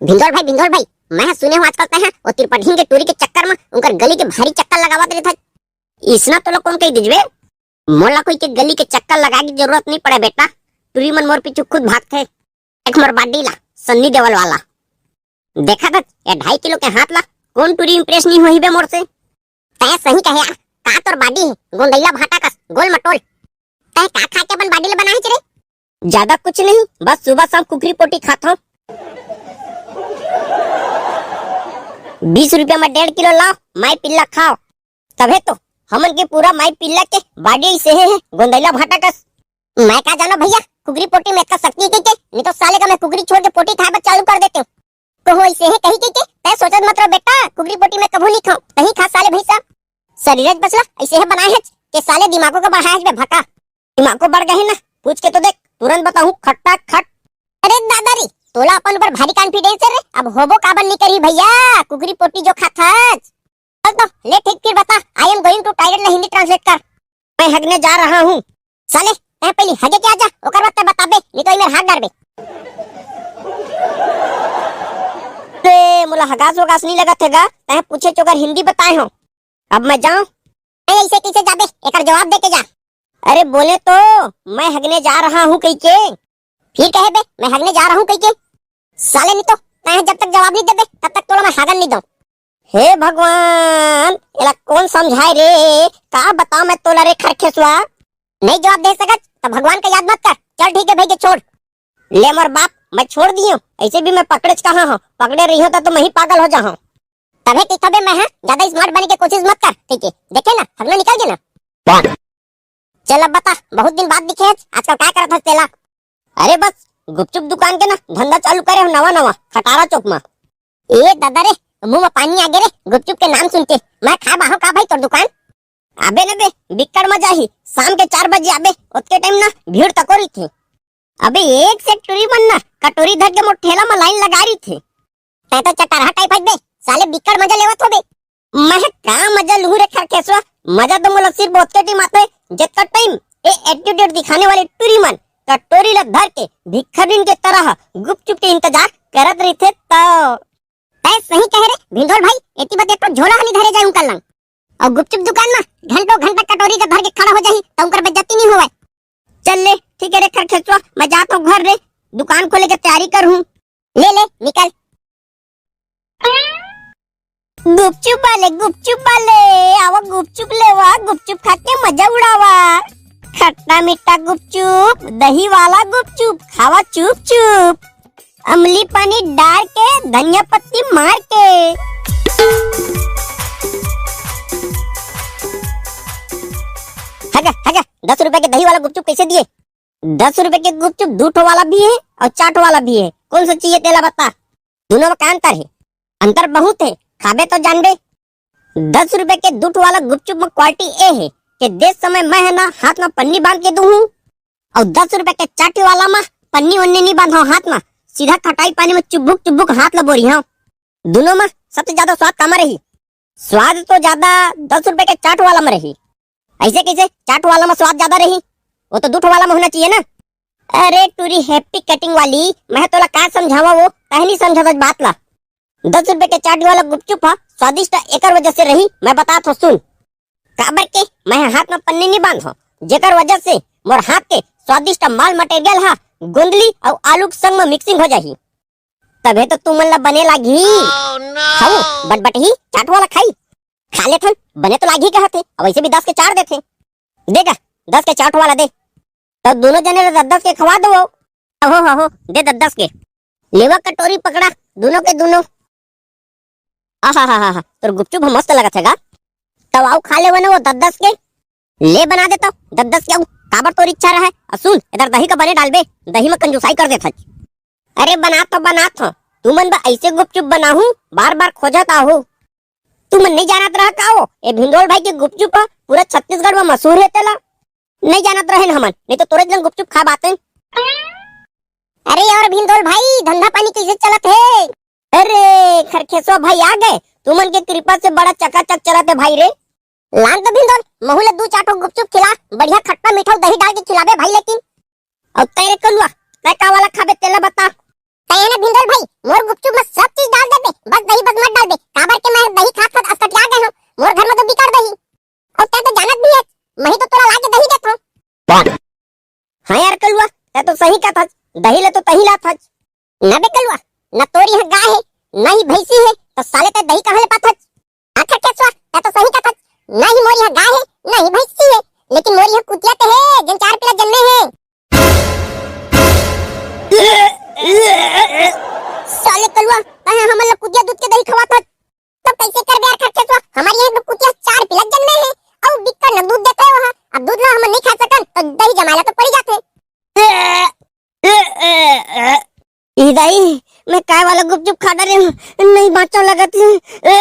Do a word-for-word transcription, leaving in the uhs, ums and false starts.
भिंदोल भाई, भिंदोल भाई, मैं ह सुने हूँ आजकल तैं ह ओ त्रिपठिन के टूरी के चक्कर म उनकर गली के भारी चक्कर लगावत रहिथस। इसना तोला कोन कहि दिस बे? मोला कोई के गली के चक्कर लगाए के जरूरत नइ पड़े बेटा, टूरी मन मोर पीछू खुद भागथे। देख मोर body ला, सन्नी देओल वाला। देखत हस ए ढाई किलो के हाथ ला, कोन टूरी impress नइ होही बे मोर से? तैं सही कहे यार, का तोर body हे, गोंदइला भाटा कस, गोल मटोल। तैं का खा के अपन body ला बनाए हस रे? ज्यादा कुछ नहीं, बस सुबह शाम कुकरी पोटी खाथंव। बीस रुपया म डेढ़ किलो लाव, माई पिल्ला खाव। तभे तो हमन के पूरा माई पिल्ला के body अइसे हे, गोंदइला भाटा कस। मैं का जानंव भइया, कुकरी पोटी म एतका शक्ति हे कहिके, नहीं तो साले का मैं कुकरी छोड़ के पोटी खाए बर चालू कर देतेंव। कहो अइसे हे कहि कहिके, तैं सोचत मत रह बेटा, कुकरी पोटी मैं कभू नइ खांव, तहीं खा साले भइसा। शरीर बसला अइसे हे बनाए हस, के साले दिमागो का बढ़ाए हस बे भका। दिमागो बढ़ गे हे ना, पूछ के तो देख, तुरंत बताहूं, खट्टा खट। अरे दादा रे, तोला अपन ऊपर भारी confidence हे रे, अब होबो काबर नइ करही भइया, कुकरी पोटी जो खाथस। चल तो, ले ठीक फिर बता, I am going to toilet ला हिंदी translate कर। मैं हगने जा रहा हूँ। साले, तैं पहिली हगे के आ जा, ओकर बाद तैं बताबे, नहीं तो एमेर हाग डारबे। ते मोला हगास वगास नइ लगत हे गा, तैं पूछे चोकर हिंदी बताए हंव। अब मैं जांव? नहीं, अइसे कइसे जाबे, एकर जवाब दे के जा। अरे बोलेंव तो, मैं हगने जा रहा हूँ कहिके। फिर कहे बे, मैं हगने जा रहा हूँ कहिके। साले नहीं तो, तैं जब तक जवाब नइ देबे, तब तक तोला मैं हागन नइ दंव। हे भगवान, एला कोन समझाए रे? का बतांव मैं तोला रे खरखेसवा? नइ जवाब दे सकस, त भगवान का याद मत कर। चल ठीक हे भइया, छोड़। ले मोर बाप, मैं छोड़ दिएंव, अइसे भी मैं पकड़ेच कहाँ हंव, पकड़े रहिहूं त तो मैं ही पागल हो जाहूं। तभे कहिथंव बे मैं ह, ज्यादा smart बने के कोशिश मत कर, ठीक हे? देखे ना, हगना निकल गे ना। चल अब बता, बहुत दिन बाद दिखे हस, आजकल का करत हस तेला? अरे बस, गुपचुप दुकान के ना धंधा चालू करे हंव नवा नवा, खटारा चौक म। ए दादा रे, मुंह म पानी आगे रे, गुपचुप के नाम सुन के। मैं खाए बर आहूं का भाई तोर दुकान? आबे न बे, बिक्कट मजा आही। शाम के चार बजे आबे, ओतके time ना भीड़ तको रहिथे। अबे एक से टूरी मन ना कटोरी धर के मोर ठेला म line लगा रहिथे। तैं तो चटरहा type हस बे, साले बिक्कट मजा लेवत होबे। मैं का मजा लूहूं रे खरखेसवा, मजा तो मोला सिर्फ ओतके time आथे, जेतका time ए attitude दिखाने वाले टूरी मन कटोरी ला धर के भिखारिन के तरह गुपचुप के इंतजार करत रहिथे त। तैं सही कहे रे भिंदोल भाई, एती बर एक ठो झोला ह नइ धरे जाय उंकर लंग। अउ गुपचुप दुकान म घंटों घंटा कटोरी के धर के खड़ा हो जाही, त उंकर बेइज्जती नइ होवय। चल ले, ठीक हे रे खरखेसवा, मैं जात हंव घर रे, दुकान खोले के तैयारी करहूं। ले ले, निकल। गुपचुप वाले, गुपचुप वाले, आवा गुपचुप लेवा, गुपचुप खा के मजा उड़ावा। खट्टा मीठा गुपचुप, दही वाला गुपचुप, खावा चुप चुप। अमली पानी डार के, धनिया पत्ती मार के। हगा, हगा, दस रुपया के दही वाला गुपचुप कइसे दिए? दस रुपया के गुपचुप दू ठो वाला भी हे अउ चार ठो वाला भी हे, कोन सा चाहिए तेला बता। दूनों म का अंतर हे? अंतर बहुत हे, खाबे त जानबे। दस रुपया के दू ठो वाला गुपचुप म quality ए हे के देत समय मैं ह ना हाथ म पन्नी बांध के दूहूं, अउ दस रुपया के चार ठो वाला म पन्नी वन्नी नइ बांधंव हाथ म, सीधा खटाई पानी म चुबुक चुबुक हाथ ल बोरिहंव। दूनों म सबसे ज्यादा स्वाद कामा रही? स्वाद तो ज्यादा दस रुपया के चार ठो वाला म रही। अइसे कइसे चार ठो वाला म स्वाद ज्यादा रही? वो तो दू ठो वाला म होना चाहिए ना। अरे टूरी happy cutting वाली, मैं तोला का समझावंव, वो तैं नइ समझत हस बात ला। दस रुपया के चार ठो वाला गुपचुप ह स्वादिष्ट एकर वजह से रही, मैं बतात हंव सुन। काबर के मैं हाथ म पन्नी नइ बांधंव, जेकर वजह से मोर हाथ के स्वादिष्ट माल material ह गोंदली अउ आलू के संग म mixing हो जाही। तभे तो तुमन ला बने लागही। खाऊ, बटबटही, चाट वाला खाई। खा लेथन, बने तो लागही कहत हे, अब वइसे भी दस के चार देथे। दे गा, दस के चाट वाला दे। तब दूनों जने ला दस दस के खवा दो। अहो, अहो, दे दस दस के। लेवा कटोरी पकड़ा, दूनों के दूनों। आहा, हा, हा, हा, तोर गुपचुप ह मस्त लगत हे गा। तब आऊ खा लेवा ना वो दस दस के। ले बना देता दस दस के आऊ, काबर तोर इच्छा रहे। अउ सुन, एदर दही का बने डालबे, दही म कंजूसाई कर देथस। अरे बनात हंव, बनात हंव, तुमन बर अइसे गुपचुप बनाहूं, बार बार खोजत आहू। तुमन नइ जानत रहा का वो, ए भिंदोल भाई के गुपचुप ह पूरा छत्तीसगढ़ म मशहूर हे तेला। नइ जानत रहेन हमन, नइ तो तोरे जन गुपचुप खा बातेन। अरे और भिंदोल भाई, धंधा पानी कइसे चलत हे? अरे खरखेसवा भाई आ गए, तुमन के कृपा से बड़ा चकाचक चलत हे भाई रे। लान तो भिंदोल, महू ला दू चार ठो गुपचुप खिला, बढ़िया खट्टा मीठा दही डाल के खिलाबे भाई लेकिन। अउ तैं रे कलुआ, तैं का वाला खाबे तेला बता। तैं ना भिंदोल भाई, मोर गुपचुप म पिटाथच। ना बे कलुआ, ना तोर इहाँ गाय हे, ना ही भैंसी हे, त साले तैं दही कहाँ ले पाथच? हाँ खरखेसवा, तैं तो सही कथच, ना ही मोर इहाँ गाय हे, ना ही भैंसी हे, लेकिन मोर इहाँ कुतिया तैं हे, जेन चार पिला जन्मे हे। साले कलुआ, तैं हमन ला कुतिया दूध के दही खवाथच। तब कइसे करबे यार खरखेसवा, हमर इहाँ कुतिया चार पिला जन्मे हे, अउ बिक्कट न दूध देथे ओहा। अब दूध ला हमन नइ खा सकन, त दही जमाए ला तो पड़ी जाथे। ई दाई, मैं काय वाला गुपचुप खा डरे हूँ, नइ बाँचव लगत हे।